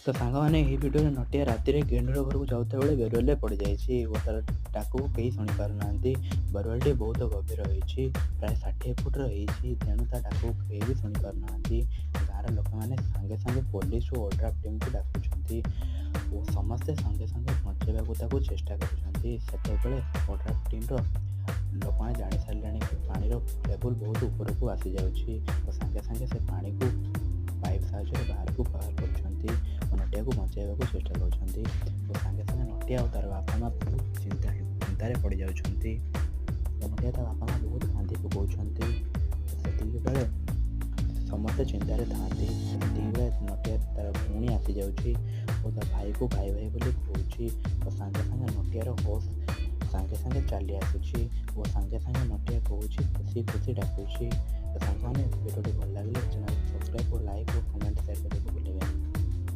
ତ ସାଙ୍ଗମାନେ, ଏହି ଭିଡ଼ିଓରେ ନଟିଆ ରାତିରେ ଗେଣ୍ଡୁର ଘରକୁ ଯାଉଥିବା ବେଳେ ବୋରୱେଲରେ ପଡ଼ିଯାଇଛି ଓ ତାର ଡାକକୁ କେହି ଶୁଣିପାରୁନାହାନ୍ତି। ବୋରୱେଲଟି ବହୁତ ଗଭୀର ହେଇଛି, ପ୍ରାୟ 60 ଫୁଟର ହେଇଛି, ତେଣୁ ତା ଡାକକୁ କେହି ବି ଶୁଣିପାରୁନାହାନ୍ତି। ଗାଁର ଲୋକମାନେ ସାଙ୍ଗେ ସାଙ୍ଗେ ପୋଲିସ ଓ ଓଡ୍ରାଫ୍ ଟିମ୍କୁ ଡାକୁଛନ୍ତି ଓ ସମସ୍ତେ ସଙ୍ଗେ ସଙ୍ଗେ ବଞ୍ଚେଇବାକୁ ତାକୁ ଚେଷ୍ଟା କରୁଛନ୍ତି। ସେତେବେଳେ ଓଡ୍ରାଫ୍ ଟିମ୍ର ଲୋକମାନେ ଜାଣିସାରିଲେଣି କି ପାଣିର ଲେବୁଲ୍ ବହୁତ ଉପରକୁ ଆସିଯାଉଛି ଓ ସାଙ୍ଗେ ସାଙ୍ଗେ ସେ ପାଣିକୁ ପାଇପ୍ ସାହାଯ୍ୟରେ ବାହାରକୁ ବାହାର କରୁଛନ୍ତି ଓ ନଟିଆକୁ ବଞ୍ଚାଇବାକୁ ଚେଷ୍ଟା କରୁଛନ୍ତି। ଓ ସାଙ୍ଗେ ସାଙ୍ଗେ ନଟିଆ ଓ ତାର ବାପା ମା' ବହୁତ ଚିନ୍ତାରେ ପଡ଼ିଯାଉଛନ୍ତି ଓ ନଟିଆ ତା ବାପା ମା' ବହୁତ କାନ୍ଦି ପକାଉଛନ୍ତି। ସେତିକି ବେଳେ ସମସ୍ତେ ଚିନ୍ତାରେ ଥାଆନ୍ତି। ସେତିକି ବେଳେ ନଟିଆ ତାର ଭଉଣୀ ଆସିଯାଉଛି ଓ ତା ଭାଇକୁ ଭାଇ ଭାଇ ବୋଲି କହୁଛି ଓ ସାଙ୍ଗେ ସାଙ୍ଗେ ନଟିଆର ହୋସ୍ ସାଙ୍ଗେ ସାଙ୍ଗେ ଚାଲି ଆସୁଛି ଓ ସାଙ୍ଗେ ସାଙ୍ଗେ ନଟିଆ କହୁଛି, ଖୁସି ଖୁସି ଡାକୁଛି। ତ ସାଙ୍ଗମାନେ, ଭିଡ଼ିଓଟି ଭଲ ଲାଗିଲେ ଚ୍ୟାନେଲକୁ ସବସ୍କ୍ରାଇବ୍ ଓ ଲାଇକ୍ ଓ କମେଣ୍ଟ ସେୟାର କରିବାକୁ ଭୁଲିବେନି।